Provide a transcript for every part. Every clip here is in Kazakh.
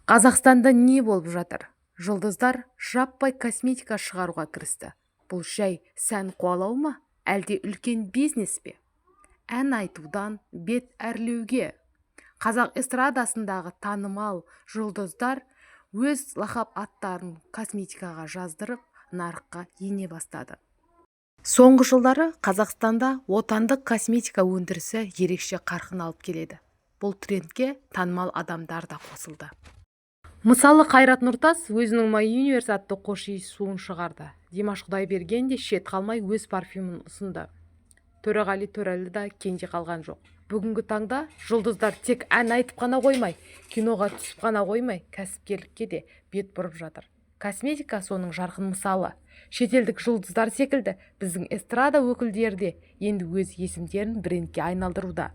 Қазақстанда не болып жатыр? Жұлдыздар жаппай косметика шығаруға кірісті. Бұл жай сән қуалау ма, әлде үлкен бизнес пе? Ән айтудан бет әрлеуге. Қазақ эстрадасындағы танымал жұлдыздар өз лақап аттарын косметикаға жаздырып, нарыққа ене бастады. Соңғы жылдары Қазақстанда отандық косметика өндірісі ерекше қарқын алып келеді. Бұл трендке танымал адамдар да қосылды. Мысалы, Қайрат Нұртас өзінің My Universe атты хош иіс суын шығарды. Димаш Құдайберген де шет қалмай өз парфюмін ұсынды. Төреғали Төреәлі де кенже қалған жоқ. Бүгінгі таңда жұлдыздар тек ән айтып қана қоймай, киноға түсіп қана қоймай, кәсіпкерлікке де бет бұрып жатыр. Косметика соның жарқын мысалы. Шетелдік жұлдыздар секілді біздің эстрада өкілдері де енді өз есімдерін брендке айналдыруда.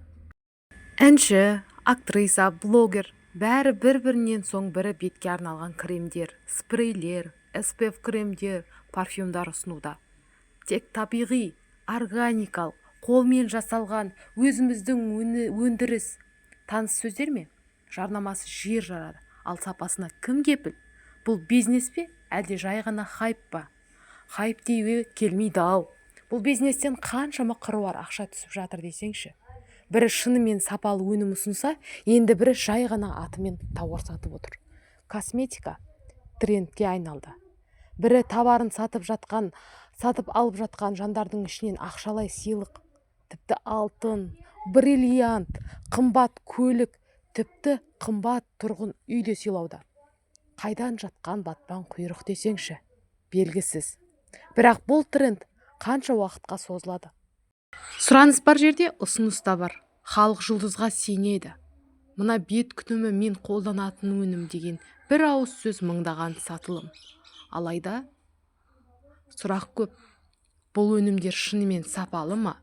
Әнші, актриса, блогер – бәрі бір-бірінен соң бірі бетке арналған кремдер, спрейлер, SPF кремдер, парфюмдар ұсынуда. Тек табиғи, органикалық, қолмен жасалған, өзіміздің өндіріс. Таныс сөздер ме? Жарнамасы жер жарады, ал сапасына кім кепіл? Бұл бизнес пе, әлде жай ғана хайп па? Хайп деуге келмейді-ау. Бұл бизнестен қаншама қыруар ақша түсіп жатыр десеңші. Бірі шынымен сапалы өнім ұсынса, енді бірі жай ғана атымен тауар сатып отыр. Косметика трендке айналды. Бірі товарын сатып жатқан, сатып алып жатқан жандардың ішінен ақшалай сыйлық, тіпті алтын, бриллиант, қымбат көлік, тіпті қымбат тұрғын үй де сыйлауда. Қайдан жатқан батпан құйрық десеңші, белгісіз. Бірақ бұл тренд қанша уақытқа созылады? Сұраныс бар жерде ұсыныс та бар. Халық жұлдызға сенеді. Мына бет күтімі мен қолданатын өнім деген бір ауыз сөз мыңдаған сатылым. Алайда сұрақ көп: бұл өнімдер шынымен сапалы ма?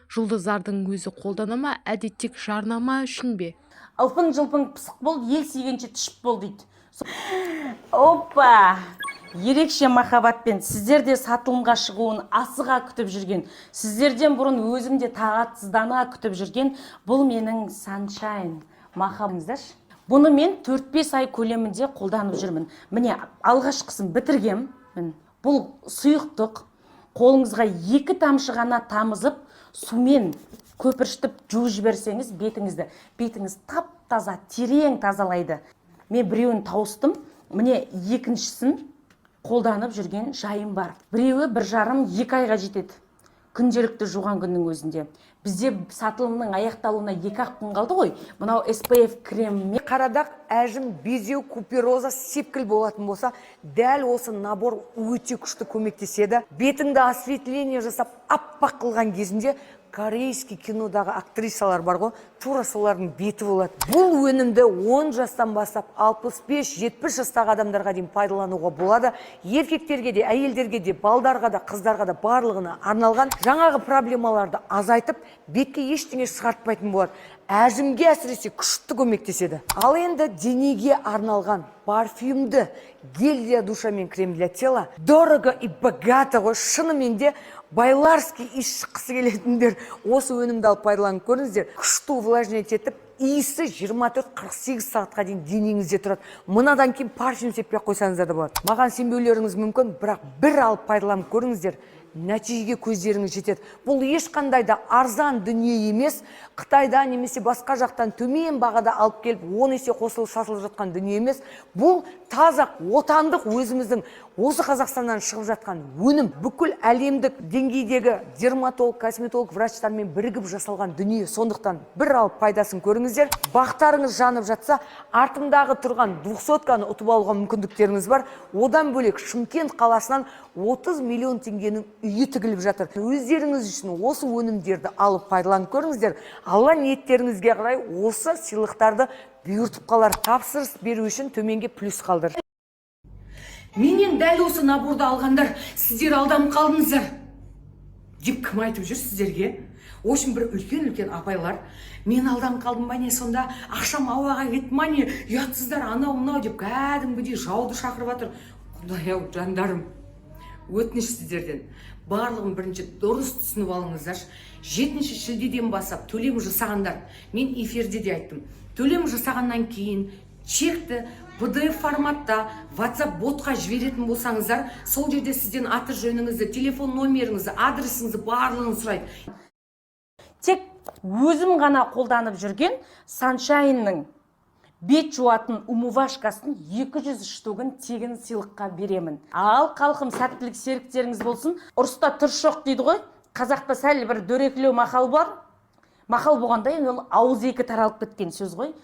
Жұлдыздардың өзі қолдана ма, әлде тек жарнама үшін бе? Ылпың жылпың пысық бол, ел сүйгенше тышып бол дейді. Опа, ерекше махаббатпен сіздер де сатылымға шығуын асыға күтіп жүрген, сіздерден бұрын өзім де тағатсыздана күтіп жүрген бұл менің Sunshine махаббатыңыздаршы. Бұны мен 4-5 ай көлемінде қолданып жүрмін. Міне, алғашқысын бітіргем. Міне, бұл сұйықтық. Қолыңызға екі тамшы ғана тамызып, сумен көпіршітіп жуып жіберсеңіз бетіңізді, бетіңіз тап таза, терең тазалайды. Мен біреуін тауыстым, міне, екіншісін қолданып жүрген жайым бар. Біреуі 1,5-2 айға жетеді күнделікті жуған күннің өзінде. Бізде сатылымның аяқталуына 2-ақ күн қалды ғой. Мынау SPF креммен Қарадақ, әжім, безеу, купероза, сепкіл болатын болса, дәл осы набор өте күшті көмектеседі. Бетіңді осветление жасап, аппақ қылған кезінде корейский кинодағы актрисалар бар ғой, тура солардың беті болады. Бұл өнімді 10 жастан бастап 65-70 жастағы адамдарға дейін пайдалануға болады. Еркектерге де, әйелдерге де, балдарға да, қыздарға да, барлығына арналған. Жаңағы проблемаларды азайтып, бетке ештеңе шығартпайтын болады. Әжімге әсіресе күшті көмектеседі. Ал енді денеге арналған парфюмді гель для душа мен крем для тела. Дорого и богато ғой. Шынымен де байларский иіс шыққысы келетіндер осы өнімді алып пайдаланып көріңіздер. Күшті увлажнять етіп, иісі 24-48 сағатқа дейін денеңізде тұрады. Мынадан кейін парфюм сеппей ақ қойсаңыздар да болады. Маған сенбеулеріңіз мүмкін, бірақ бір алып пайдаланып көріңіздер, нәтижеге көздеріңіз жетеді. Бұл ешқандай да арзан дүние емес. Қытайда немесе басқа жақтан төмен бағада алып келіп, 10 есе қосылып сатылып жатқан дүние емес. Бұл таза отандық, өзіміздің осы Қазақстаннан шығып жатқан өнім. Бүкіл әлемдік деңгейдегі дерматолог, косметолог врачтармен бірігіп жасалған дүние. Сондықтан бір алып пайдасын көріңіздер. Бақтарыңыз жанып жатса, артымдағы тұрған двухсотканы ұтып алуға мүмкіндіктеріңіз бар. Одан бөлек, Шымкент қаласынан 30 миллион теңгенің үйі тігіліп жатыр. Өздеріңіз үшін осы өнімдерді алып пайдаланып көріңіздер. Алла ниеттеріңізге қарай осы сыйлықтарды бұйыртып қалар. Тапсырыс беру үшін төменге плюс қалдыр. Менен дәл осы наборды алғандар, сіздер алданып қалдыңыздар деп кім айтып жүр сіздерге? В общем, бір үлкен үлкен апайлар: «Мен алданып қалдым ба, не сонда ақшам ауаға кетті ма, не, ұятсыздар, анау мынау деп кәдімгідей жауды шақырып жатыр. Құдай ау, жандарым, өтініш сіздерден, барлығын бірінші дұрыс түсініп алыңыздаршы. 7 шілдеден бастап төлем жасағандар, мен эфирде де айттым, төлем жасағаннан кейін Чекті PDF форматта WhatsApp ботқа жіберетін болсаңыздар, сол жерде сізден аты жөніңізді, телефон номеріңізді, адресіңізді, барлығын сұрайды. Тек өзім ғана қолданып жүрген Саншайнның бет жуатын умывашкасын 200 штугін тегін сыйлыққа беремін. Ал, халқым, сәттілік серіктеріңіз болсын. Ұрыста тұрыс жоқ дейді ғой. Қазақта сәл бір дөрекілеу мақал бар. Мақал болғанда енді ол ауыз екі таралып кеткен сөз ғой.